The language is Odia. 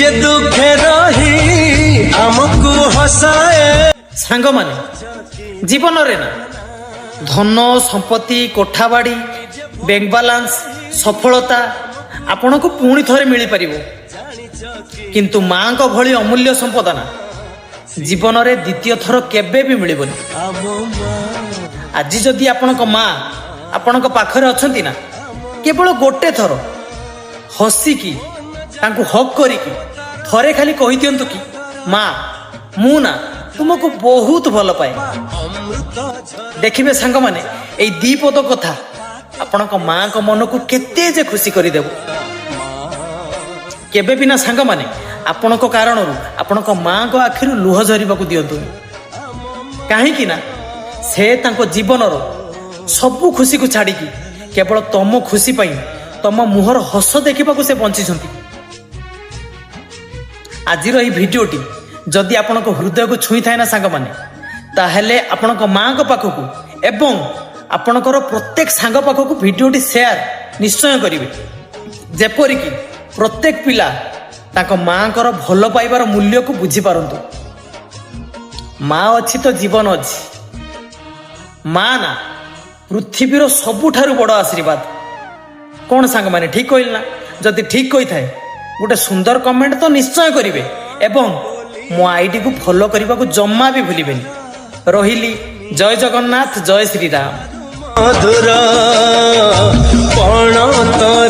ଯେ ଦୁଃଖେ ରହି ଆମକୁ ହସାଏ। ସାଙ୍ଗମାନେ, ଜୀବନରେ ନା ଧନ ସମ୍ପତ୍ତି, କୋଠାବାଡ଼ି, ବ୍ୟାଙ୍କ ବାଲାନ୍ସ, ସଫଳତା ଆପଣଙ୍କୁ ପୁଣି ଥରେ ମିଳିପାରିବ, କିନ୍ତୁ ମାଙ୍କ ଭଳି ଅମୂଲ୍ୟ ସମ୍ପଦ ନା ଜୀବନରେ ଦ୍ୱିତୀୟ ଥର କେବେ ବି ମିଳିବନି। ଆମ ମା। ଆଜି ଯଦି ଆପଣଙ୍କ ମା ଆପଣଙ୍କ ପାଖରେ ଅଛନ୍ତି ନା, କେବଳ ଗୋଟେ ଥର ହସିକି ତାଙ୍କୁ ହଗ୍ କରିକି ଥରେ ଖାଲି କହିଦିଅନ୍ତୁ କି, "ମା, ମୁଁ ନା ତୁମକୁ ବହୁତ ଭଲ ପାଏ।" ଅମୃତ। ଦେଖିବେ ସାଙ୍ଗମାନେ, ଏଇ ଦି ପଦ କଥା ଆପଣଙ୍କ ମାଙ୍କ ମନକୁ କେତେ ଯେ ଖୁସି କରିଦେବ। କେବେ ବି ନା ସାଙ୍ଗମାନେ, ଆପଣଙ୍କ କାରଣରୁ ଆପଣଙ୍କ ମାଙ୍କ ଆଖିରୁ ଲୁହ ଝରିବାକୁ ଦିଅନ୍ତୁନି। କାହିଁକି ନା ସେ ତାଙ୍କ ଜୀବନର ସବୁ ଖୁସିକୁ ଛାଡ଼ିକି କେବଳ ତମ ଖୁସି ପାଇଁ, ତମ ମୁହଁର ହସ ଦେଖିବାକୁ ସେ ବଞ୍ଚିଛନ୍ତି। ଆଜିର ଏହି ଭିଡ଼ିଓଟି ଯଦି ଆପଣଙ୍କ ହୃଦୟକୁ ଛୁଇଁଥାଏ ନା ସାଙ୍ଗମାନେ, ତାହେଲେ ଆପଣଙ୍କ ମାଙ୍କ ପାଖକୁ ଏବଂ ଆପଣଙ୍କର ପ୍ରତ୍ୟେକ ସାଙ୍ଗ ପାଖକୁ ଭିଡ଼ିଓଟି ସେୟାର ନିଶ୍ଚୟ କରିବେ, ଯେପରିକି ପ୍ରତ୍ୟେକ ପିଲା ତାଙ୍କ ମାଙ୍କର ଭଲ ପାଇବାର ମୂଲ୍ୟକୁ ବୁଝିପାରନ୍ତୁ। ମା ଅଛି ତ ଜୀବନ ଅଛି। ମା ନା ପୃଥିବୀର ସବୁଠାରୁ ବଡ଼ ଆଶୀର୍ବାଦ। କ'ଣ ସାଙ୍ଗମାନେ, ଠିକ୍ କହିଲି ନା? ଯଦି ଠିକ୍ କହିଥାଏ, ଗୋଟେ ସୁନ୍ଦର କମେଣ୍ଟ ତ ନିଶ୍ଚୟ କରିବେ ଏବଂ ମୋ ଆଇଡିକୁ ଫଲୋ କରିବାକୁ ଜମା ବି ଭୁଲିବେନି। ରହିଲି, ଜୟ ଜଗନ୍ନାଥ, ଜୟ ଶ୍ରୀରାମ। ମଧୁର ପଣତରେ।